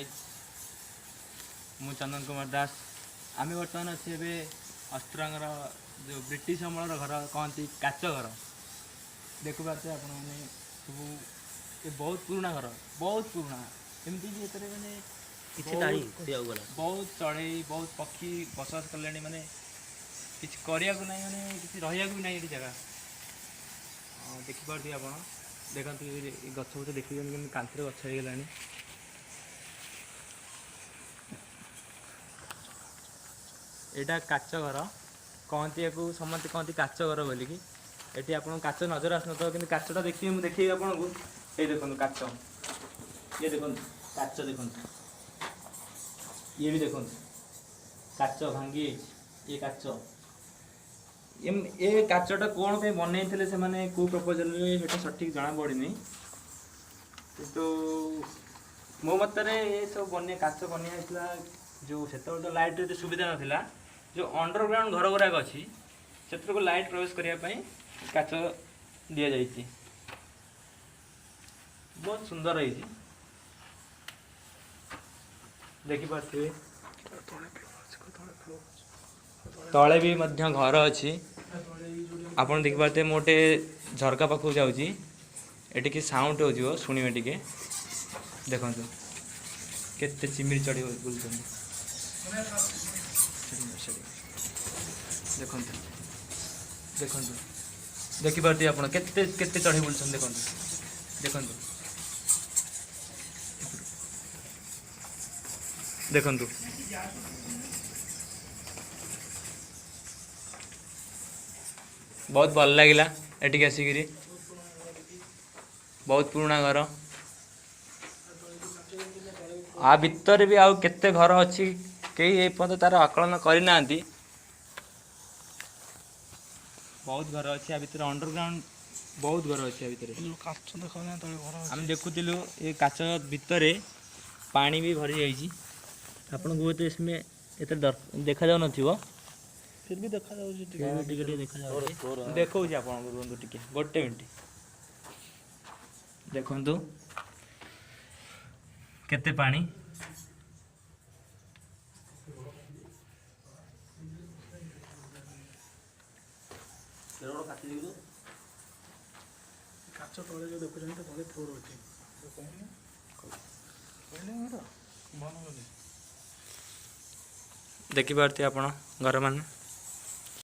Guys, ମୁଁ ଚନ୍ଦନ କୁମାର ଦାସ। ଆମେ ବର୍ତ୍ତମାନ ଅଛୁ ଏବେ ଅସ୍ତ୍ରଙ୍ଗର ଯେଉଁ ବ୍ରିଟିଶ ଅମଳର ଘର କହନ୍ତି, କାଚ ଘର। ଦେଖିପାରୁଥିବେ ଆପଣମାନେ ସବୁ, ଏ ବହୁତ ପୁରୁଣା ଘର, ବହୁତ ପୁରୁଣା। ଏମିତିକି ଏଥିରେ ମାନେ କିଛି ନାହିଁ କହିବାକୁ ଗଲେ। ବହୁତ ଚଢ଼େଇ, ବହୁତ ପକ୍ଷୀ ବସବାସ କଲେଣି। ମାନେ କିଛି କରିବାକୁ ନାହିଁ, ମାନେ କିଛି ରହିବାକୁ ବି ନାହିଁ ଏଠି ଜାଗା। ଦେଖିପାରୁଥିବେ ଆପଣ, ଦେଖନ୍ତୁ, ଏ ଗଛ ଫଛ ଦେଖିଛନ୍ତି, କେମିତି କାନ୍ଥରେ ଗଛ ହେଇଗଲାଣି। ଏଇଟା କାଚ ଘର କହନ୍ତି ୟାକୁ, ସମସ୍ତେ କହନ୍ତି କାଚ ଘର ବୋଲିକି। ଏଠି ଆପଣଙ୍କୁ କାଚ ନଜର ଆସୁନଥିବ, କିନ୍ତୁ କାଚଟା ଦେଖିବେ, ମୁଁ ଦେଖେଇବି ଆପଣଙ୍କୁ। ଏଇ ଦେଖନ୍ତୁ କାଚ, ଇଏ ଦେଖନ୍ତୁ କାଚ, ଦେଖନ୍ତୁ, ଇଏ ବି ଦେଖନ୍ତୁ କାଚ ଭାଙ୍ଗି ଯାଇଛି। ଇଏ କାଚ। ଏ କାଚଟା କ'ଣ ପାଇଁ ବନେଇଥିଲେ ସେମାନେ, କେଉଁ ପ୍ରପୋଜାଲରେ, ସେଇଟା ସଠିକ୍ ଜଣାପଡ଼ିନି। କିନ୍ତୁ ମୋ ମତରେ ଏ ସବୁ ବନେଇ, କାଚ ବନିଆ ହେଇଥିଲା, ଯେଉଁ ସେତେବେଳେ ତ ଲାଇଟ୍ର ଏତେ ସୁବିଧା ନଥିଲା, ଯେଉଁ ଅଣ୍ଡରଗ୍ରାଉଣ୍ଡ ଘର ଗୁଡ଼ାକ ଅଛି ସେଥିରକୁ ଲାଇଟ୍ ପ୍ରବେଶ କରିବା ପାଇଁ କାଚ ଦିଆଯାଇଛି। ବହୁତ ସୁନ୍ଦର ହେଇଛି, ଦେଖିପାରୁଥିବେ। ତଳେ ବି ମଧ୍ୟ ଘର ଅଛି, ଆପଣ ଦେଖିପାରୁଥିବେ। ମୁଁ ଗୋଟେ ଝରକା ପାଖକୁ ଯାଉଛି, ଏଠି କି ସାଉଣ୍ଡ ହେଉଥିବ, ଶୁଣିବେ ଟିକେ। ଦେଖନ୍ତୁ କେତେ ଚିମିଡ଼ି ଚଢ଼ି ବୁଲୁଛନ୍ତି। ଦେଖନ୍ତୁ, ଦେଖନ୍ତୁ, ଦେଖିପାରୁଥିବେ ଆପଣ, କେତେ କେତେ ଚଢ଼ି ବୁଲୁଛନ୍ତି। ଦେଖନ୍ତୁ, ଦେଖନ୍ତୁ, ଦେଖନ୍ତୁ। ବହୁତ ଭଲ ଲାଗିଲା ଏଠିକି ଆସିକିରି। ବହୁତ ପୁରୁଣା ଘର। ଆ ଭିତରେ ବି ଆଉ କେତେ ଘର ଅଛି, କେହି ଏପର୍ଯ୍ୟନ୍ତ ତାର ଆକଳନ କରିନାହାନ୍ତି। ବହୁତ ଘର ଅଛି ଆ ଭିତରେ, ଅଣ୍ଡରଗ୍ରାଉଣ୍ଡ ବହୁତ ଘର ଅଛି ଆ ଭିତରେ। କାଚ ଦେଖାଯାଉନି, ତଳେ ଘର। ଆମେ ଦେଖୁଥିଲୁ, ଏ କାଚ ଭିତରେ ପାଣି ବି ଭରି ଯାଇଛି। ଆପଣଙ୍କୁ ହୁଏତ ଏତେ ଦେଖାଯାଉନଥିବ। ଫିର୍ ବି ଦେଖାଯାଉଛି ଟିକେ। ଟିକେ ଟିକେ ଦେଖାଯାଉଛି। ଦେଖାଉଛି ଆପଣଙ୍କୁ, ରୁହନ୍ତୁ ଟିକେ, ଗୋଟେ ମିନିଟ୍। ଦେଖନ୍ତୁ କେତେ ପାଣି। କାଚ ତଳେ ଯେଉଁ ଦେଖୁଛନ୍ତି, ତା ତଳେ ଫ୍ଲୋର୍ ଅଛି। କହିନି, କହିନି ମୋର ମନ ଗଲେ। ଦେଖିପାରୁଥିବେ ଆପଣ ଘରମାନେ।